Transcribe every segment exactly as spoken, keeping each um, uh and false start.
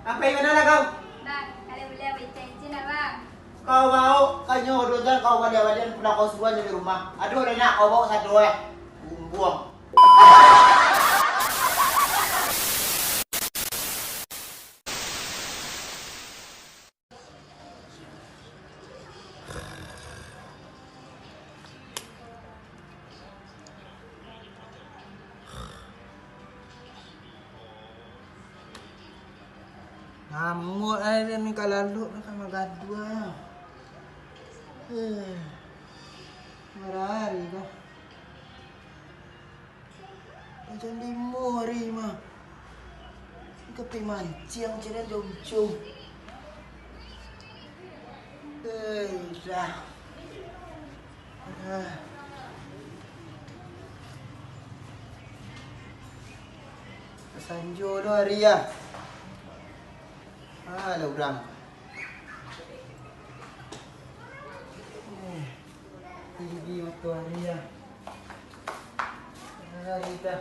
Sampai mano lah kau? Bang, kalau buliah becak izin lah, Bang. Kau baok, kanyo duo jam kau baliak-baliak pulang kau suruah dari rumah. Aduh, ado nak kau baok sado eh. Bumbuang. Namuah ai, den ka lalok, ka magaduah. Eh, bara ari ko? Jam limo ari mah. Ka pai manciang cina jauh-jauh. Eh, dah. Ah. Sanjo tu ari ah. Ah, ada urang. Eh, tinggi matoari ah. Ari dah.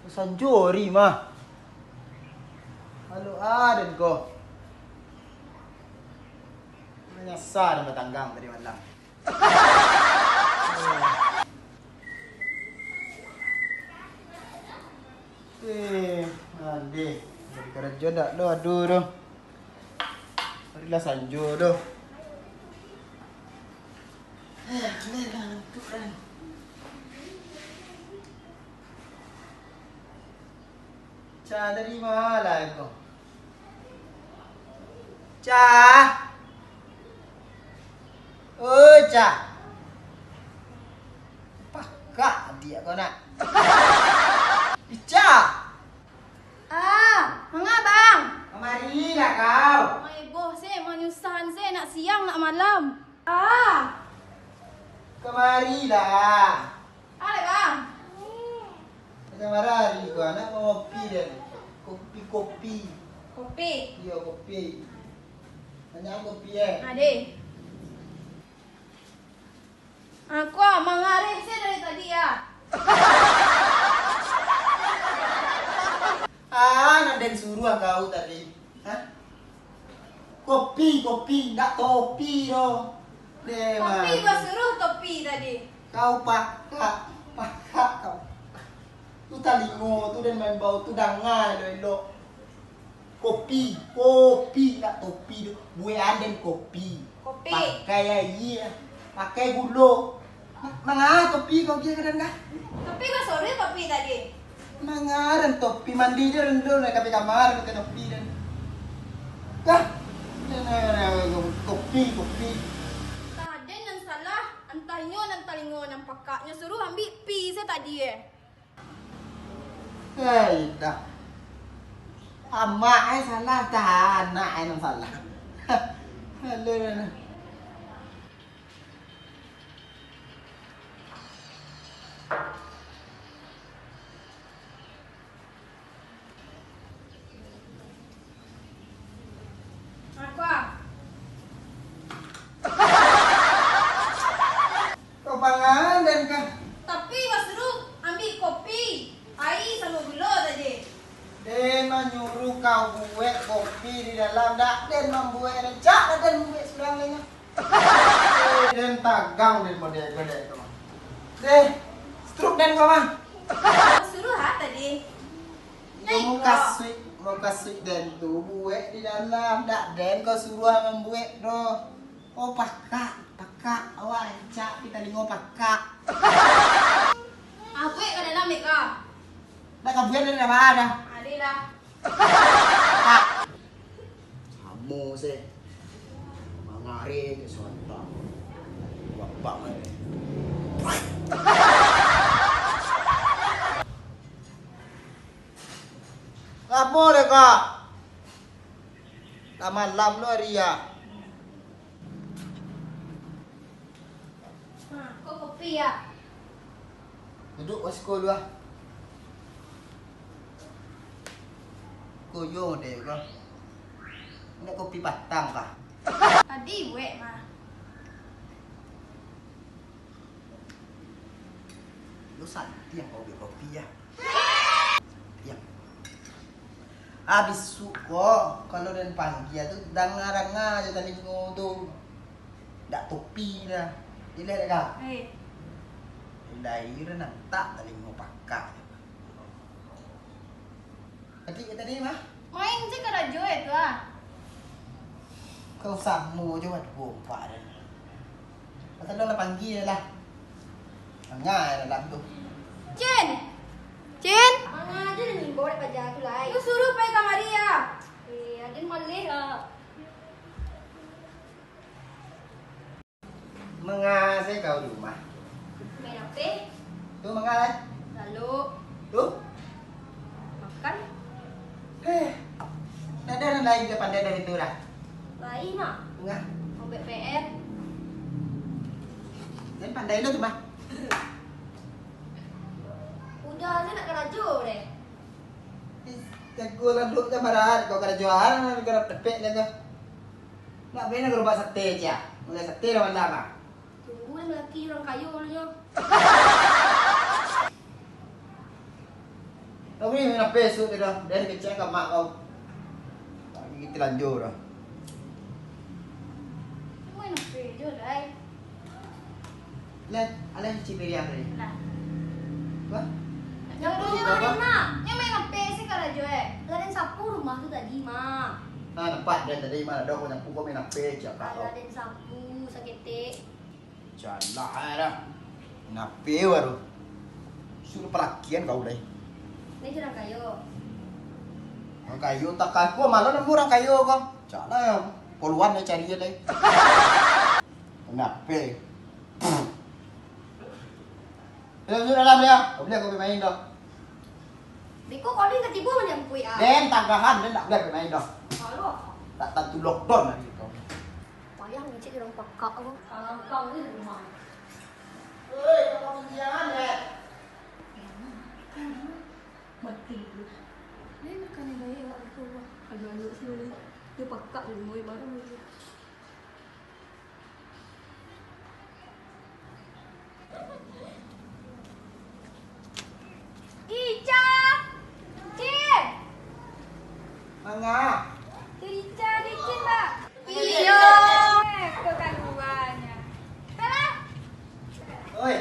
Sanjo ari mah. Alo aden ko. Manyasa den batanggang tadi malam. Eh, ade. Jadi karajo ndak lo ado tu. Marilah sanjo tu. Eh, ngantuk kan. Ca, dari ma lah ko? Ca. Oi, Ca. Pakak adiak ko nak. Ica. Ah, manga, Bang? Kamarilah kau. Maiboh se, manyusahan se, nak siang, nak malam. Ah. Kamarilah. Alek, Bang. Macam mana hari ko, anak mau kopi den? Kopi, kopi. Kopi? Iyo, kopi. Banyak kopi, eh? Ade. Aku ah, mangareh se dari tadi, ah. Ah, nan den suruah kau tadi. Hah? Kopi, kopi, ndak topi doh. Deh, kopi mah. Gua suruh topi tadi. Kau pakak, pakak kau. Tu talingo tu den maimbau tu danga elok-elok. Kopi, kopi, ndak topi doh. Buekan den kopi. Kopi. Pakai aia, pakai gulo. Ma-, manga topi kau kia ka den kah? Topi kau sorry topi tadi. Manga den topi mandi je rendo naik ka kamar pakai topi den. Kah? Kopi, kopi. Antah den nan salah, antah inyo nan talingo nan pakak, nyo suruh ambiak pi se tadi eh. Hei, dah. Amak ai salah, dah anak ai nan salah. Aduh. Apa? Kau pangan den kah? Tapi Mas Ruh ambiak kopi, aia samo gulo tadi. Den manyuruah kau buek kopi di dalam, dak den mambuek, den cak dak den mambuek surang lai nyo. Den tagang den model-model tu mah. Deh, stroke den kau mah. Mas Ruh ha tadi? Yo, mukasuik, mukasuik den tu buek di dalam, dak den kau suruah mambuek doh. Oh, pakak, pakak, awak rancak di talingo pakak. Ah, buek ka dalam dek ka. Dak ka buek dari dalam dah. Ade lah. Pakak. Samo se. Mangare ke sontak. Bapak mare. Apo dek kak? Lah malam lo ari ah. Nah, ko kopi ya. Duduak ka siko dulu ah. Koyo dek ko. Nak kopi patang kah? Tadi buek mah. Lo santiang kau buek kopi ya. Santiang. Ah, bisuak ko, kalau den panggia tu, danga-danga jo talingo tu. Ndak topi dah. Ileh dek ka? Eh. Ilai ira nantak talingo pakak. Tadi, tadi mah? Main se karajo e tu ah. Kau samo jo baduo umpak den. Pasal lah panggia lah. Manga dalam tu. Cin! Cin! Manga aja den imbau dek paja tu lai. Lu suruh pai kamari ah. Eh, aden maleh ah. Manga se kau di rumah? Main H P. Tu manga lai? Lalu? Tu? Makan. Heh. Ndak ado nan lain ka pandai dari tu dah? Lain ah. Manga? Main P R. Den pandai lo tu mah. Udah se nak karajo deh. Jago lah duduk dah marah, kau karajo arang, kau dapek jago. Nak bana gerobak sate, Cik? Mulai sate dah malam ah. Tunggu lah laki urang kayo dulu nyo. Tapi main H P esok tu dah. Dari kecek ka mak kau. Lagi telanjur dah. Main H P je lai. Lah, alah cuci piring tadi. Lah. Wah. Nyo tu nyo main nak. Nyo main H P se karajo eh. Lah den sapu rumah tu tadi mah. Ah, nampak dari tadi mah ado kau nyapu kau main H P cakap kau. Alah den sapu saketek. Jalah ai dah. Main H P baru. Suruh palakian kau lai. Ni urang kayo. Urang kayo tak kaku malah nemu urang kayo kau. Jalah ya. Poluan lai cari lai. Main H P. Dalam tu dalam dia. Kau bilang kau main dah. Beko kau ni ketibo macam kuih ah. Den tagahan den tak boleh main dah. Kalau Tak tantu lockdown lagi kau. Payah ngecek urang pakak tu. Kalau kau ni rumah. Oi, kau jangan eh. Mati tu. Ni makan yang baik awak tu. Aduh anak sini. Dia pakak di rumah marah. Ica! Cin! Manga? Tu Ica, di Cin, Bang. Iyo. Eh, kok kaluarnya. Salah. Oi.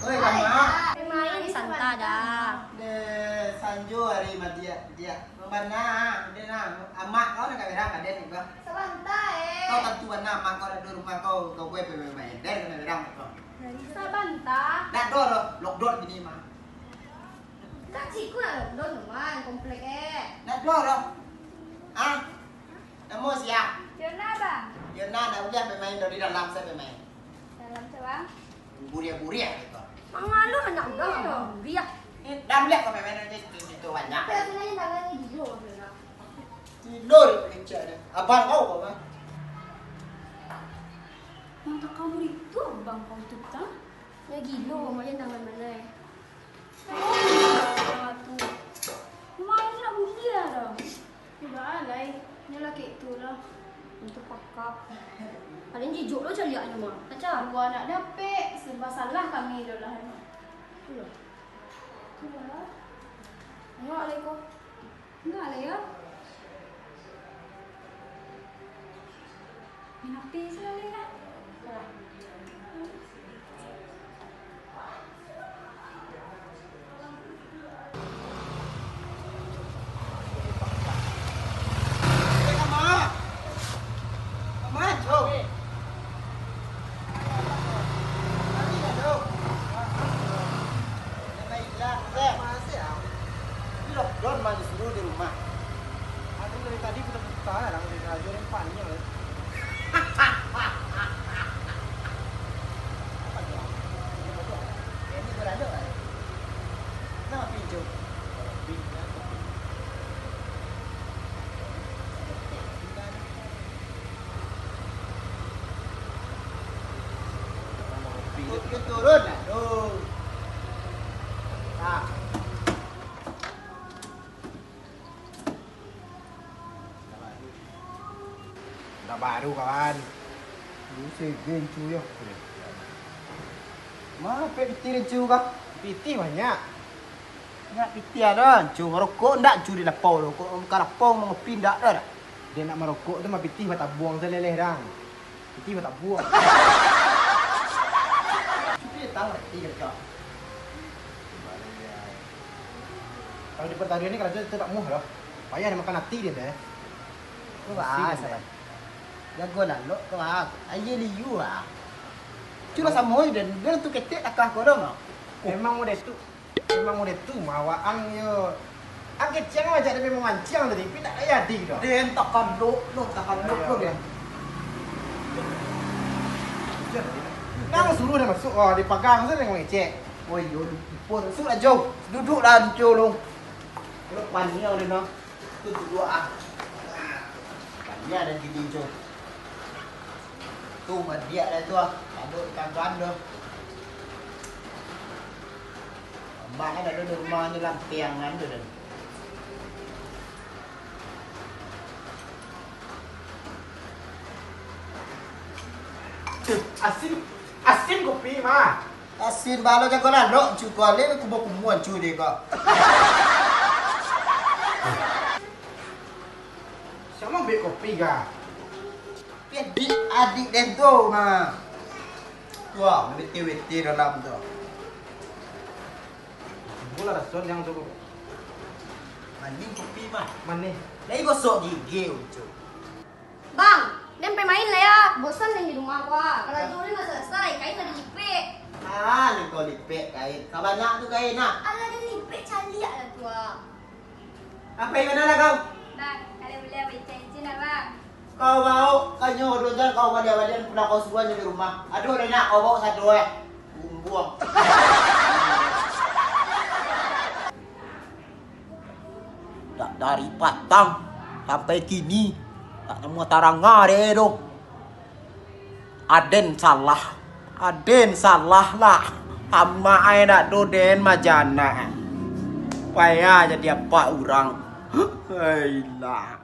Oi, Manga. Main santai dah. Deh, sanjo hari madiak, diak. Mambana, den nah, amak kau nak ka berang ka den ko. Sabanta, eh. Kau tantu bana amak kau dak ado rumah kau, kau gue pe main den ka berang ko. Sabanta. Dak ado doh, lockdown bini mah. Kak ciko nak lockdown rumah, komplek eh. Dak ado doh. Ah. Namo sia? Yona, Bang. Yona, dak buliah pe main dari dalam, sajo pe main. Dalam tu, Bang. Buriah-buriah gitu. Mangalu anak urang, buriah. Eh, dah melihat kau main-main aja itu, itu banyak. Tapi aku nanya tangan ni gilo, Bang. Gilo dia pelicak dia. Abang kau kau mah. Mata kamu itu abang kau tu tah. Ya gilo, main tangan mana eh. Rumah tu nak buliah dah. Ibo alai, nyo lah kek tu lah. Itu pakak. Paling jijok lo caliaknyo mah. Aca. Dua nak dapek, serba salah kami lo lah. Iyo. Iyo lah. Assalamualaikum. Enggak lah yo. Main H P salah ni lah. Lockdown mah disuruh di rumah. Aku dari tadi putar-putar, orang dari rajo yang paling. Apa tu? Ini berada lah. Nama pinjau? Turun lah tu. Nah. Dah baru kawan. Lu segen cu yo. Mah pek pitih den cu kah? Pitih banyak. Ndak pitih ado, Ancu. Marokok ndak, Ancu, di lapau tu? Kok ka lapau mangopi ndak ado dak? Dek nak marokok tu mah pitih batabuang saleleh, Dang. Pitih batabuang. Ancu, dia tahu arti karajo. Kalau di pertanian ni karajo tu tak muah doh. Payah dek makan ati dek tu, eh. Pusing dek. Jago lalok tu, ah. Aia liu, ah. Cuma samo je, den. Den tu ketek takah ko doh, mah. Memang model tu. Memang model tu, mah, awak ang yo. Ang kecek ang ajak den mamanciang tadi, tapi tak jadi doh. Den takalok lo, takalok lo, den. Nang suruah den masuk, oh, di pagang tu den mangecek. Oh, iyo, lupo. Masuk lah, Jo. Duduk lah, Ancu, lo. Lo paniang den, nah. Tu duduak, ah. Banyak dah gini, Cul. Tu, madiak dah tu, ah. Ado ikan-ikan tu. Mak kan ado di rumah ni, lampiang kan tu, dah. Asin, asin kopi, mah. Asin balo jago lalok, Ancu, tu alih kubo kumuan, Ancu, dek ko. Siapa ambil kopi, ga? Adik, adik den tu, nah. Tu ah, wete-wete dalam tu. Timbul lah raso yang tu. Manih kopi, mah. Manih. Lai gosok gigi, Ucu. Bang, den pai main lah ya. Bosan den di rumah ko, ah. Karajo den lah salasai, kain lah dilipek. Ah, ni kau lipek kain. Sabanyak tu kain, ah. Alah, den lipek caliak lah tu, ah. Apo yang ado lah kau? Bang, kalau boleh, abang izin lah, Bang. Kau baok kanyo dojan kau baliak-baliak, pernah kau suruah di rumah. Aduh, dah nak kau baok sado, eh. Bumbuang. Dak dari patang sampai kini, dak namuah taranga dek doh. Aden salah, aden salah lah. Amak ai dak do den majana. Payah jadi apak urang. Hailah.